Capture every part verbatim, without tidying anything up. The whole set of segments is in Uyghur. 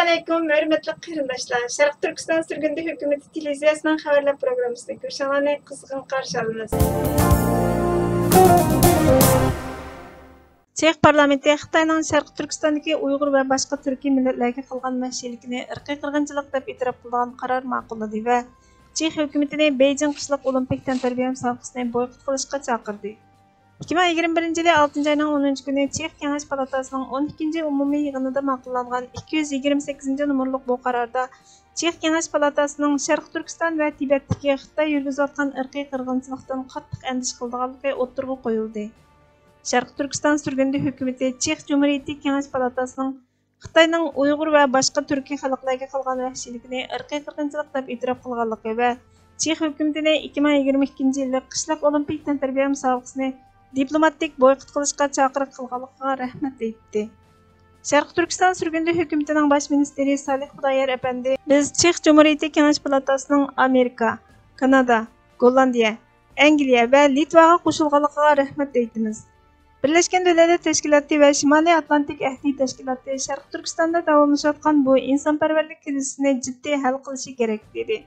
ئەلەيكۇم، ھۆرمەتلىك قېرىنداشلار! شەرقىي تۈركىستان سۈرگۈندە ھۆكۈمىتى تېلېۋىزىيەسىنىڭ خەۋەرلەر پروگراممىسىنى كۆرۈشۈڭلارنى قىزغىن قارشى ئالىمىز. چېخ پارلامېنتى خىتاينىڭ شەرقىي تۈركىستاندىكى ئۇيغۇر ۋە باشقا تۈركىي مىللەتلەرگە قىلغان ۋەھشىيلىكىنى ئىرقىي قىرغىنچىلىق دەپ ئېتىراپ قىلىدىغان قارار ماقۇللىدى ۋە چېخ ھۆكۈمىتىنى بېيجىڭ قىشلىق ئولىمپىك تەنتەربىيە مۇسابىقىسىنى بويكوت قىلىشقا چاقىردى. ئىككى مىڭ يىگىرمە بىرىنچى يىلى ئالتىنچى ئاينىڭ ئونىنچى كۈنى چېخ كېڭەش پالاتاسىنىڭ ئون ئىككىنچى ئومۇمىي يىغىنىدا ماقۇللانغان ئىككى يۈز يىگىرمە سەككىزىنچى نومۇرلۇق بۇ قاراردا چېخ كېڭەش پالاتاسىنىڭ شەرقىي تۈركىستان ۋە تىبەتتىكى خىتاي يۈرگۈزۈۋاتقان ئىرقىي قىرغىنچىلىقتىن قاتتىق ئەندىشە قىلىدىغانلىقى ئوتتۇرىغا قويۇلدى. شەرقىي تۈركىستان سۈرگۈندە ھۆكۈمىتى چېخ جۇمھۇرىيىتى كېڭەش پالاتاسىنىڭ خىتاينىڭ ئۇيغۇر ۋە باشقا تۈركىي خەلقلەرگە قىلغان ۋەھشىيلىكىنى ئىرقىي قىرغىنچىلىق دەپ ئېتىراپ قىلغانلىقى ۋە چېخ ھۆكۈمىتىنى ئىككى مىڭ يىگىرمە ئىككىنچى يىللىق قىشلىق ئولىمپىك تەنتەربىيە مۇسابىقىسىنى دىپلوماتىك بويكوت قىلىشقا چاقىرىق قىلغانلىقىغا رەھمەت ئېيتتى. شەرقىي تۈركىستان سۈرگۈندە ھۆكۈمىتىنىڭ باش مىنىستىرى سالىھ خۇدايار ئەپەندى، بىز چېخ جۇمھۇرىيىتى كېڭەش پالاتاسىنىڭ ئامېرىكا، كانادا، گوللاندىيە، ئەنگلىيە ۋە لىتۋاغا قوشۇلغانلىقىغا رەھمەت ئېيتىمىز. بىرلەشكەن دۆلەتلەر تەشكىلاتى ۋە شىمالىي ئاتلانتىك ئەھدى تەشكىلاتى شەرقىي تۈركىستاندا داۋاملىشىۋاتقان بۇ ئىنسانپەرۋەرلىك كىرىزىسىنى جىددىي ھەل قىلىشى كېرەك، دېدى.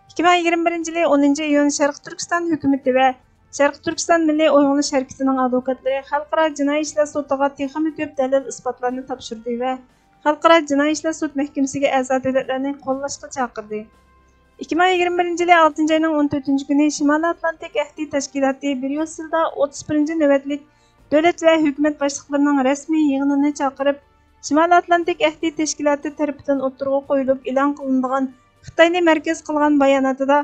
ئىككى مىڭ يىگىرمە بىرىنچى يىلى ئونىنچى ئىيۇن شەرقىي تۈركىستان ھۆكۈمىتى ۋە شەرقىي تۈركىستان مىللىي ئويغىنىش ھەرىكىتىنىڭ ئادۋوكاتلىرى خەلقئارا جىنايى ئىشلار سوتىغا تېخىمۇ كۆپ دەلىل ئىسپاتلارنى تاپشۇردى ۋە خەلقئارا جىنايى ئىشلار سوت مەھكىمىسىگە ئەزا دۆلەتلەرنى قوللاشقا چاقىردى. ئىككى مىڭ يىگىرمە بىرىنچى يىلى ئالتىنچى ئاينىڭ ئون تۆتىنچى كۈنى شىمالىي ئاتلانتىك ئەھدى تەشكىلاتى بريۇسسېلدا ئوتتۇز بىرىنچى نۆۋەتلىك دۆلەت ۋە ھۆكۈمەت باشلىقلىرىنىڭ رەسمىي يىغىنىنى چاقىرىپ، شىمالىي ئاتلانتىك ئەھدى تەشكىلاتى تەرىپىدىن ئوتتۇرىغا قويۇلۇپ ئېلان قىلىنىدىغان خىتاينى مەركەز قىلغان باياناتىدا،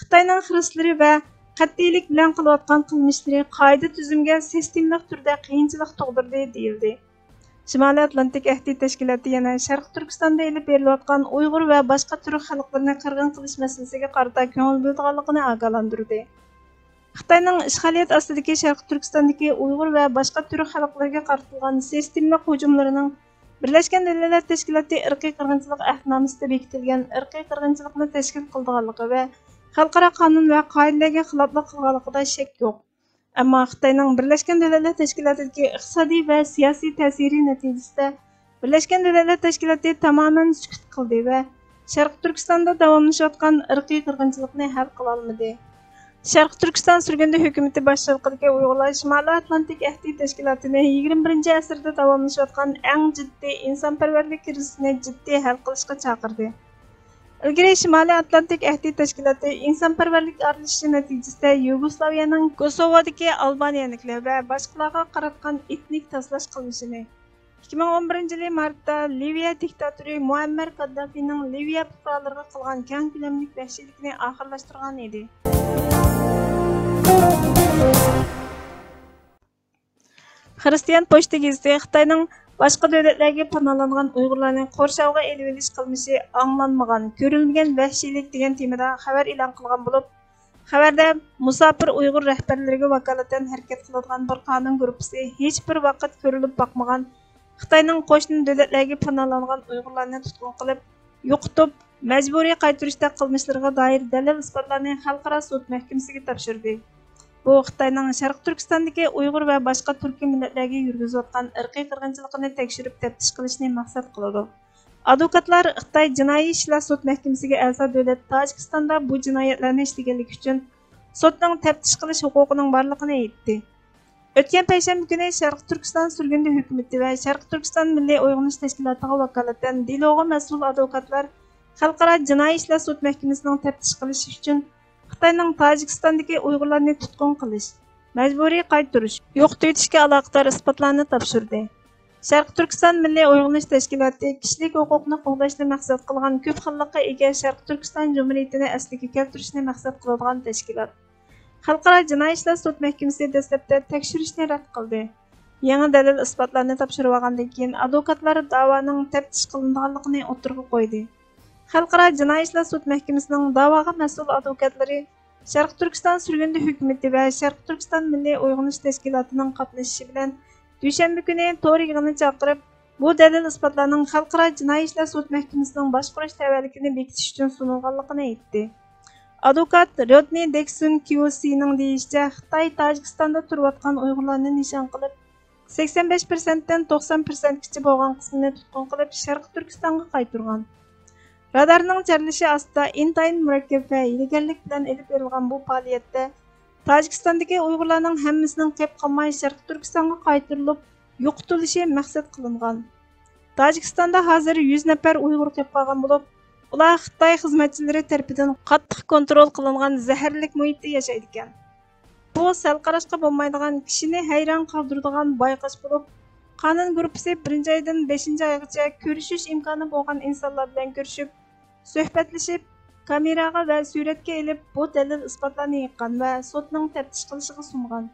خىتاينىڭ خىرىسلىرى ۋە قەتئىيلىك بىلەن قىلىۋاتقان قىلمىشلىرى قائىدە تۈزۈمگە سىستېمىلىق تۈردە قىيىنچىلىق تۇغدۇردى، دېيىلدى. شىمالىي ئاتلانتىك ئەھدى تەشكىلاتى يەنە شەرقىي تۈركىستاندا ئېلىپ بېرىلىۋاتقان ئۇيغۇر ۋە باشقا تۈرك خەلقلىرىنى قىرغىن قىلىش مەسىلىسىگە قارىتا كۆڭۈل بۆلىدىغانلىقىنى ئاگاھلاندۇردى. خىتاينىڭ ئىشغالىيەت ئاستىدىكى شەرقىي تۈركىستاندىكى ئۇيغۇر ۋە باشقا تۈرك خەلقلىرىگە قارىتىلغان سىستېمىلىق ھۇجۇملىرىنىڭ بىرلەشكەن دۆلەتلەر تەشكىلاتى ئىرقىي قىرغىنچىلىق ئەھدىنامىسىدا بېكىتىلگەن ئىرقىي قىرغىنچىلىقنى تەشكىل قىلىدىغانلىقى ۋە خەلقئارا قانۇن ۋە قائىدىلەرگە خىلاپلىق قىلغانلىقىدا شەك يوق. ئەمما خىتاينىڭ بىرلەشكەن دۆلەتلەر تەشكىلاتىدىكى ئىقتىسادىي ۋە سىياسىي تەسىرى نەتىجىسىدە، بىرلەشكەن دۆلەتلەر تەشكىلاتى تامامەن سۈكۈت قىلدى ۋە شەرقىي تۈركىستاندا داۋاملىشىۋاتقان ئىرقىي قىرغىنچىلىقنى ھەل قىلالمىدى. شەرقىي تۈركىستان سۈرگۈندە ھۆكۈمىتى باشچىلىقىدىكى ئۇيغۇرلار شىمالىي ئاتلانتىك ئەھدى تەشكىلاتىنى يىگىرمە بىرىنچى ئەسىردە داۋاملىشىۋاتقان ئەڭ جىددىي ئىنسانپەرۋەرلىك كىرىزىسىنى جىددىي ھەل قىلىشقا چاقىردى. ئىلگىرى شىمالىي ئاتلانتىك ئەھدى تەشكىلاتى ئىنسانپەرۋەرلىك ئارىلىشىشى نەتىجىسىدە يۇگوسلاۋىيەنىڭ كوسوۋودىكى ئالبانىيەلىكلەر ۋە باشقىلارغا قاراتقان ئېتنىك تازىلاش قىلمىشىنى، ئىككى مىڭ ئون بىرىنچى يىلى مارتتا لىۋىيە دىكتاتورى مۇئەممەر كاددافىنىڭ لىۋىيە پۇقرالىرىغا قىلغان كەڭ كۆلەملىك ۋەھشىيلىكىنى ئاخىرلاشتۇرغان ئىدى. خىرىستىيان پوچتا گېزىتى خىتاينىڭ باشقا دۆلەتلەرگە پاناھلانغان ئۇيغۇرلارنى قورشاۋغا ئېلىۋېلىش قىلمىشى ئاڭلانمىغان، كۆرۈلمىگەن ۋەھشىيلىك دېگەن تېمىدا خەۋەر ئېلان قىلغان بولۇپ، خەۋەردە مۇساپىر ئۇيغۇر رەھبەرلىرىگە ۋاكالىتەن ھەرىكەت قىلىدىغان بىر قانۇن گۇرۇپپىسى ھېچبىر ۋاقىت كۆرۈلۈپ باقمىغان خىتاينىڭ قوشنا دۆلەتلەرگە پاناھلانغان ئۇيغۇرلارنى تۇتقۇن قىلىپ، يوقىتىپ، مەجبۇرىي قايتۇرۇشتەك قىلمىشلىرىغا دائىر دەلىل ئىسپاتلارنى خەلقئارا سوت مەھكىمىسىگە تاپشۇردى. بۇ خىتاينىڭ شەرقىي تۈركىستاندىكى ئۇيغۇر ۋە باشقا تۈركىي مىللەتلەرگە يۈرگۈزۈۋاتقان ئىرقىي قىرغىنچىلىقىنى تەكشۈرۈپ تەپتىش قىلىشنى مەقسەت قىلىدۇ. ئادۋوكاتلار خىتاي جىنايى ئىشلار سوت مەھكىمىسىگە ئەزا دۆلەت تاجىكىستاندا بۇ جىنايەتلەرنى ئىشلىگەنلىكى ئۈچۈن سوتنىڭ تەپتىش قىلىش ھوقۇقىنىڭ بارلىقىنى ئېيتتى. ئۆتكەن پەيشەنبە كۈنى شەرقىي تۈركىستان سۈرگۈندە ھۆكۈمىتى ۋە شەرقىي تۈركىستان مىللىي ئويغىنىش تەشكىلاتىغا ۋاكالىتەن دېلوغا مەسئۇل ئادۋوكاتلار خەلقئارا جىنايى ئىشلار سوت مەھكىمىسىنىڭ تەپتىش قىلىشى ئۈچۈن خىتاينىڭ تاجىكىستاندىكى ئۇيغۇرلارنى تۇتقۇن قىلىش، مەجبۇرىي قايتۇرۇش، يوقىتىۋېتىشكە ئالاقىدار ئىسپاتلارنى تاپشۇردى. شەرقىي تۈركىستان مىللىي ئويغىنىش تەشكىلاتى كىشىلىك ھوقۇقنى قوغداشنى مەقسەت قىلغان كۆپ خىللىققا ئىگە شەرقىي تۈركىستان جۇمھۇرىيىتىنى ئەسلىگە كەلتۈرۈشنى مەقسەت قىلىدىغان تەشكىلات. خەلقئارا جىنايى ئىشلار سوت مەھكىمىسى دەسلەپتە تەكشۈرۈشنى رەت قىلدى. يېڭى دەلىل ئىسپاتلارنى تاپشۇرۇۋالغاندىن كېيىن، ئادۋوكاتلار داۋانىڭ تەپتىش قىلىنىدىغانلىقىنى ئوتتۇرىغا قويدى. خەلقئارا جىنايى ئىشلار سوت مەھكىمىسىنىڭ داۋاغا مەسئۇل ئادۋوكاتلىرى شەرقىي تۈركىستان سۈرگۈندە ھۆكۈمىتى ۋە شەرقىي تۈركىستان مىللىي ئويغىنىش تەشكىلاتىنىڭ قاتنىشىشى بىلەن دۈشەنبە كۈنى تور يىغىنى چاقىرىپ، بۇ دەلىل ئىسپاتلارنىڭ خەلقئارا جىنايى ئىشلار سوت مەھكىمىسىنىڭ باشقۇرۇش تەۋەلىكىنى بېكىتىش ئۈچۈن سۇنۇلغانلىقىنى ئېيتتى. ئادۋوكات رودنى دېكسون كيۇسىنىڭ دېيىشىچە، خىتاي تاجىكىستاندا تۇرۇۋاتقان ئۇيغۇرلارنى نىشان قىلىپ، سەكسەن بەش پىرسەنتتىن توقسان پىرسەنتكىچە بولغان قىسمىنى تۇتقۇن قىلىپ، شەرقىي تۈركىستانغا قايتۇرغان. رادارنىڭ چەرلىشى ئاستىدا ئىنتايىن مۇرەككەپ ۋە ھىيلىگەرلىك بىلەن ئېلىپ بېرىلغان بۇ پائالىيەتتە تاجىكىستاندىكى ئۇيغۇرلارنىڭ ھەممىسىنىڭ قېپقالماي شەرقىي تۈركىستانغا قايتۇرۇلۇپ يوقىتىلىشى مەقسەت قىلىنغان. تاجىكىستاندا ھازىر يۈز نەپەر ئۇيغۇر قېپقالغان بولۇپ، ئۇلار خىتاي خىزمەتچىلىرى تەرىپىدىن قاتتىق كونترول قىلىنغان زەھەرلىك مۇھىتتا ياشايدىكەن. بۇ سەل قاراشقا بولمايدىغان، كىشىنى ھەيران قالدۇرىدىغان بايقاش بولۇپ، قانۇن گۇرۇپپىسى بىرىنچى ئايدىن بەشىنچى ئايغىچە كۆرۈشۈش ئىمكانى بولغان ئىنسانلار بىلەن كۆرۈشۈپ، سۆھبەتلىشىپ، كامېراغا ۋە سۈرەتكە ئېلىپ، بۇ دەلىل ئىسپاتلارنى يىغقان ۋە سوتنىڭ تەپتىش قىلىشىغا سۇنغان.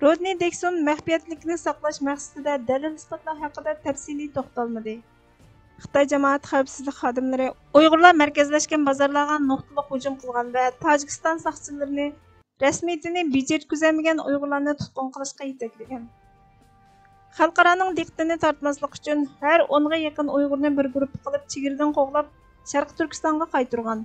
رودنى دېكسون مەخپىيەتلىكنى ساقلاش مەقسىتىدە دەلىل ئىسپاتلار ھەققىدە تەپسىلىي توختالمىدى. خىتاي جامائەت خەۋپسىزلىك خادىملىرى ئۇيغۇرلار مەركەزلەشكەن بازارلارغا نۇقتىلىق ھۇجۇم قىلغان ۋە تاجىكىستان ساقچىلىرىنى رەسمىيىتىنى بېجىرتكۈزەلمىگەن ئۇيغۇرلارنى تۇتقۇن قىلىشقا يېتەكلىگەن. خەلقئارانىڭ دىققىتىنى تارتماسلىق ئۈچۈن، ھەر ئونغا يېقىن ئۇيغۇرنى بىر گۇرۇپپا قىلىپ، چېگرىدىن قوغلاپ، شەرقىي تۈركىستانغا قايتۇرغان.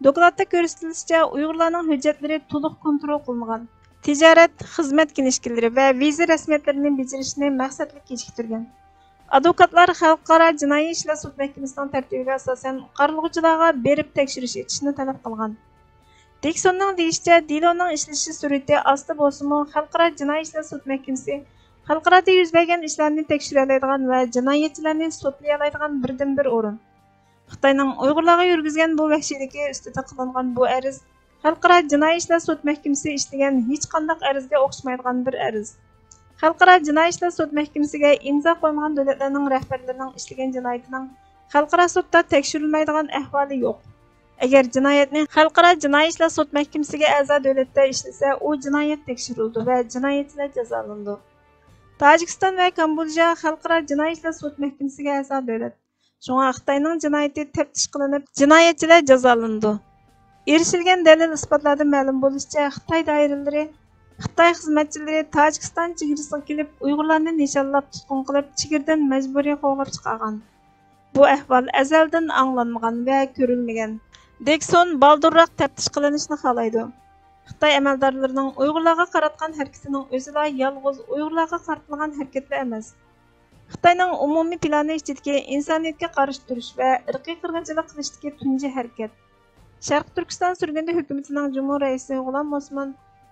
دوكلاتتا كۆرسىتىلىشىچە، ئۇيغۇرلارنىڭ ھۆججەتلىرى تولۇق كونترول قىلىنغان. تىجارەت، خىزمەت كىنىشكىلىرى ۋە ۋىزا رەسمىيەتلىرىنى بېجىرىشنى مەقسەتلىك كېچىكتۈرگەن. ئادۋوكاتلار خەلقئارا جىنايى ئىشلار سوت مەھكىمىسىنىڭ تەرتىپىگە ئاساسەن، قارىلغۇچىلارغا بېرىپ تەكشۈرۈش ئېچىشنى تەلەپ قىلغان. دېكسوننىڭ دېيىشىچە، دېلونىڭ ئىشلىشى سۈرئىتى ئاستا بولسىمۇ، خەلقئارا جىنايى ئىشلار سوت مەھكىمىسى خەلقئارادا يۈز بەرگەن ئىشلارنى تەكشۈرەلەيدىغان ۋە جىنايەتچىلەرنى سوتلىيالايدىغان بىردىنبىر ئورۇن. خىتاينىڭ ئۇيغۇرلارغا يۈرگۈزگەن بۇ ۋەھشىيلىكى ئۈستىدە قىلىنغان بۇ ئەرز خەلقئارا جىنايى ئىشلار سوت مەھكىمىسى ئىشلىگەن ھېچقانداق ئەرزگە ئوخشىمايدىغان بىر ئەرز. خەلقئارا جىنايى ئىشلار سوت مەھكىمىسىگە ئىمزا قويمىغان دۆلەتلەرنىڭ رەھبەرلىرىنىڭ ئىشلىگەن جىنايىتىنىڭ خەلقئارا سوتتا تەكشۈرۈلمەيدىغان ئەھۋالى يوق. ئەگەر جىنايەتنى خەلقئارا جىنايى ئىشلار سوت مەھكىمىسىگە ئەزا دۆلەتتە ئىشلىسە، ئۇ جىنايەت تەكشۈرۈلىدۇ ۋە جىنايەتچىلەر جازالىنىدۇ. تاجىكىستان ۋە كامبودژا خەلقئارا جىنايى ئىشلار سوت مەھكىمىسىگە ئەزا دۆلەت. شۇڭا خىتاينىڭ جىنايىتى تەپتىش قىلىنىپ، جىنايەتچىلەر جازالىنىدۇ. ئېرىشىلگەن دەلىل ئىسپاتلاردىن مەلۇم بولۇشىچە، خىتاي دائىرىلىرى، خىتاي خىزمەتچىلىرى تاجىكىستان چېگرىسىغا كېلىپ، ئۇيغۇرلارنى نىشانلاپ تۇتقۇن قىلىپ، چېگرىدىن مەجبۇرىي قوغلاپ چىقارغان. بۇ ئەھۋال ئەزەلدىن ئاڭلانمىغان ۋە كۆرۈلمىگەن. دېكسون بالدۇرراق تەپتىش قىلىنىشنى خالايدۇ. خىتاي ئەمەلدارلىرىنىڭ ئۇيغۇرلارغا قاراتقان ھەرىكىتىنىڭ ئۆزىلا يالغۇز ئۇيغۇرلارغا قارىتىلغان ھەرىكەتلا ئەمەس. خىتاينىڭ ئومۇمىي پىلانى ئىچىدىكى ئىنسانىيەتكە قارشى تۇرۇش ۋە ئىرقىي قىرغىنچىلىق قىلىشتىكى تۇنجى ھەرىكەت. شەرقىي تۈركىستان سۈرگۈندە ھۆكۈمىتىنىڭ جۇمھۇر رەئىسى غۇلام ئوسمان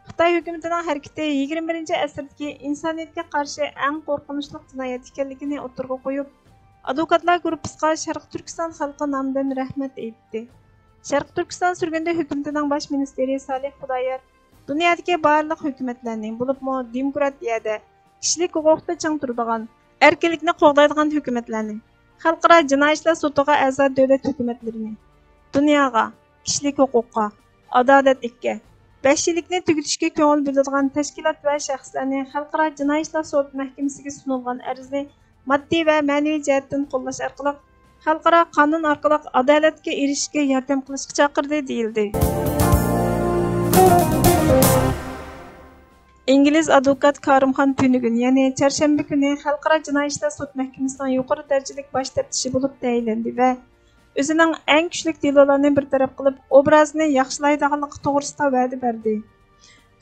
خىتاي ھۆكۈمىتىنىڭ ھەرىكىتى يىگىرمە بىرىنچى ئەسىردىكى ئىنسانىيەتكە قارشى ئەڭ قورقۇنچلۇق جىنايەت ئىكەنلىكىنى ئوتتۇرىغا قويۇپ، ئادۋوكاتلار گۇرۇپپىسىغا شەرقىي تۈركىستان خەلقى نامىدىن رەھمەت ئېيتتى. شەرقىي تۈركىستان سۈرگۈندە ھۆكۈمىتىنىڭ باش مىنىستىرى سالىھ خۇدايار دۇنيادىكى بارلىق ھۆكۈمەتلەرنى، بولۇپمۇ دېموكراتىيەدە، كىشىلىك ھوقۇقتا چىڭ تۇرىدىغان، ئەركىنلىكنى قوغدايدىغان ھۆكۈمەتلەرنى، خەلقئارا جىنايى ئىشلار سوتىغا ئەزا دۆلەت ھۆكۈمەتلىرىنى، دۇنياغا، كىشىلىك ھوقۇققا، ئادالەتلىككە، ۋەھشىيلىكنى تۈگىتىشكە كۆڭۈل بۆلىدىغان تەشكىلات ۋە شەخسلەرنى خەلقئارا جىنايى ئىشلار سوت مەھكىمىسىگە سۇنۇلغان ئەرزنى ماددىي ۋە مەنىۋى جەھەتتىن قوللاش ئارقىلىق، خەلقئارا قانۇن ئارقىلىق ئادالەتكە ئېرىشىشكە ياردەم قىلىشقا چاقىردى، دېيىلدى. ئىنگلىز ئادۋوكات كارىمخان تۈنۈگۈن، يەنى چارشەنبە كۈنى خەلقئارا جىنايى ئىشلار سوت مەھكىمىسىنىڭ يۇقىرى دەرىجىلىك باش تەپتىشى بولۇپ تەيىنلەندى ۋە ئۆزىنىڭ ئەڭ كۈچلۈك دېلولارنى بىر تەرەپ قىلىپ، ئوبرازىنى ياخشىلايدىغانلىقى توغرىسىدا ۋەدە بەردى.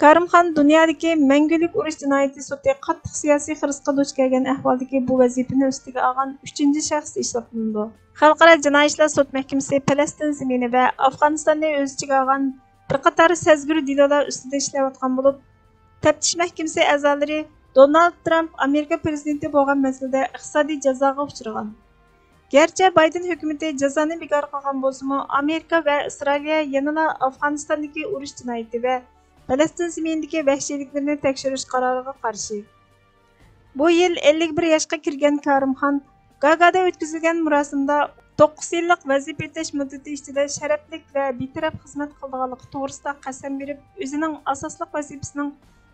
كارىمخان دۇنيادىكى مەڭگۈلۈك ئۇرۇش جىنايىتى سوتى قاتتىق سىياسىي خىرىسقا دۇچ كەلگەن ئەھۋالدىكى بۇ ۋەزىپىنى ئۈستىگە ئالغان ئۈچىنچى شەخس ھېسابلىنىدۇ. خەلقئارا جىنايى ئىشلار سوت مەھكىمىسى پەلەستىن زېمىنى ۋە ئافغانىستاننى ئۆز ئىچىگە ئالغان بىر قاتار سەزگۈر دېلولار ئۈستىدە ئىشلەۋاتقان بولۇپ، تەپتىش مەھكىمىسى ئەزالىرى دونالد ترامپ ئامېرىكا پىرېزىدېنتى بولغان مەزگىلدە ئىقتىسادىي جازاغا ئۇچرىغان. گەرچە بايدېن ھۆكۈمىتى جازانى بىكار قىلغان بولسىمۇ، ئامېرىكا ۋە ئىسرائىلىيە يەنىلا ئافغانىستاندىكى ئۇرۇش جىنايىتى ۋە پەلەستىن زېمىنىدىكى ۋەھشىيلىكلىرىنى تەكشۈرۈش قارارىغا قارشى. بۇ يىل ئەللىك بىر ياشقا كىرگەن كارىمخان گاگادا ئۆتكۈزۈلگەن مۇراسىمدا توققۇز يىللىق ۋەزىپە ئۆتەش مۇددىتى ئىچىدە شەرەپلىك ۋە بىتەرەپ خىزمەت قىلىدىغانلىقى توغرىسىدا قەسەم بېرىپ، ئۆزىنىڭ ئاساسلىق ۋەزىپىسىنىڭ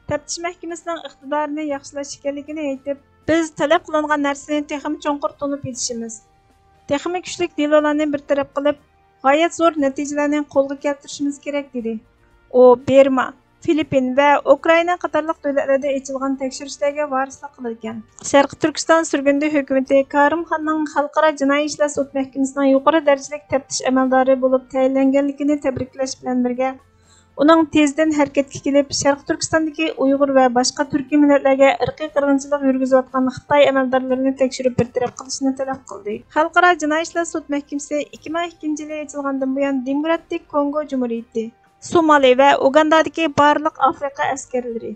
تەپتىش مەھكىمىسىنىڭ ئىقتىدارىنى ياخشىلاش ئىكەنلىكىنى ئېيتىپ، بىز تەلەپ قىلىنغان نەرسىنى تېخىمۇ چوڭقۇر تونۇپ يېتىشىمىز، تېخىمۇ كۈچلۈك دېلولارنى بىر تەرەپ قىلىپ، غايەت زور نەتىجىلەرنى قولغا كەلتۈرۈشىمىز كېرەك، دېدى. ئۇ بىرما، فىلىپپىن ۋە ئۇكرائىنا قاتارلىق دۆلەتلەردە ئېچىلغان تەكشۈرۈشلەرگە ۋارىسلىق قىلىدىكەن. شەرقىي تۈركىستان سۈرگۈندە ھۆكۈمىتى كارىمخاننىڭ خەلقئارا جىنايى ئىشلار سوت مەھكىمىسىنىڭ يۇقىرى دەرىجىلىك تەپتىش ئەمەلدارى بولۇپ تەيىنلەنگەنلىكىنى تەبرىكلەش بىلەن بىرگە، ئۇنىڭ تېزدىن ھەرىكەتكە كېلىپ، شەرقىي تۈركىستاندىكى ئۇيغۇر ۋە باشقا تۈركىي مىللەتلەرگە ئىرقىي قىرغىنچىلىق يۈرگۈزۈۋاتقان خىتاي ئەمەلدارلىرىنى تەكشۈرۈپ بىر تەرەپ قىلىشنى تەلەپ قىلدى. خەلقئارا جىنايى ئىشلار سوت مەھكىمىسى ئىككى مىڭ ئىككىنچى يىلى ئېچىلغاندىن بۇيان، دېموكراتىك كونگو جۇمھۇرىيىتى، سومالى ۋە ئۇگاندادىكى بارلىق ئافرىقا ئەسكەرلىرى،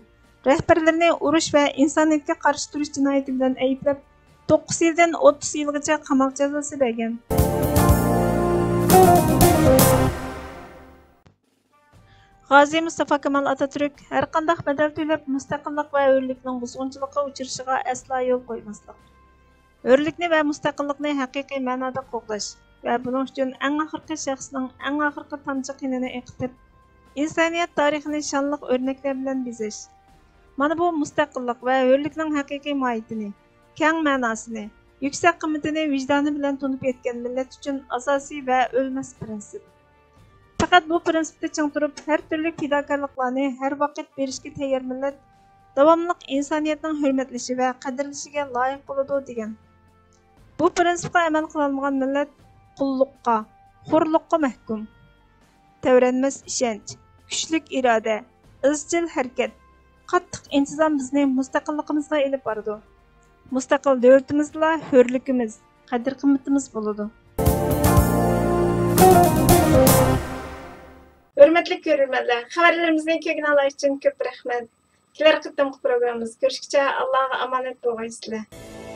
رەھبەرلىرىنى ئۇرۇش ۋە ئىنسانىيەتكە قارشى تۇرۇش جىنايىتى بىلەن ئەيىبلەپ، توققۇز يىلدىن ئوتتۇز يىلغىچە قاماق جازاسى بەرگەن. غازى مۇستافا كامال ئاتاتۈرك ھەرقانداق بەدەل تۆلەپ، مۇستەقىللىق ۋە ھۆرلۈكنىڭ بۇزغۇنچىلىققا ئۇچرىشىغا ئەسلا يول قويماسلىق، ھۆرلۈكنى ۋە مۇستەقىللىقنى ھەقىقىي مەنادا قوغداش ۋە بۇنىڭ ئۈچۈن ئەڭ ئاخىرقى شەخسنىڭ ئەڭ ئاخىرقى تامچە قېنىنى ئېقىتىپ، ئىنسانىيەت تارىخىنى شانلىق ئۆرنەكلەر بىلەن بېزەش. مانا بۇ مۇستەقىللىق ۋە ھۆرلۈكنىڭ ھەقىقىي ماھىيىتىنى، كەڭ مەناسىنى، يۈكسەك قىممىتىنى ۋىجدانى بىلەن تونۇپ يەتكەن مىللەت ئۈچۈن ئاساسىي ۋە ئۆلمەس پىرىنسىپ. پەقەت بۇ پىرىنسىپتا چىڭ تۇرۇپ، ھەر تۈرلۈك پىداكارلىقلارنى ھەر ۋاقىت بېرىشكە تەييار مىللەت داۋاملىق ئىنسانىيەتنىڭ ھۆرمەتلىشى ۋە قەدىرلىشىگە لايىق بولىدۇ، دېگەن. بۇ پىرىنسىپقا ئەمەل قىلالمىغان مىللەت قۇللۇققا، خورلۇققا مەھكۇم. تەۋرەنمەس ئىشەنچ، كۈچلۈك ئىرادە، ئىزچىل ھەرىكەت، قاتتىق ئىنتىزام بىزنى مۇستەقىللىقىمىزغا ئېلىپ بارىدۇ. مۇستەقىل دۆلىتىمىزدىلا ھۆرلۈكىمىز، قەدىر-قىممىتىمىز بولىدۇ. ھۆرمەتلىك كۆرۈرمەنلەر، خەۋەرلىرىمىزنى كۆرگىنىڭلار ئۈچۈن كۆپ رەھمەت. كېلەر قېتىمقى پروگراممىمىزدا كۆرۈشكىچە ئاللاغا ئامانەت بولغايسىلەر.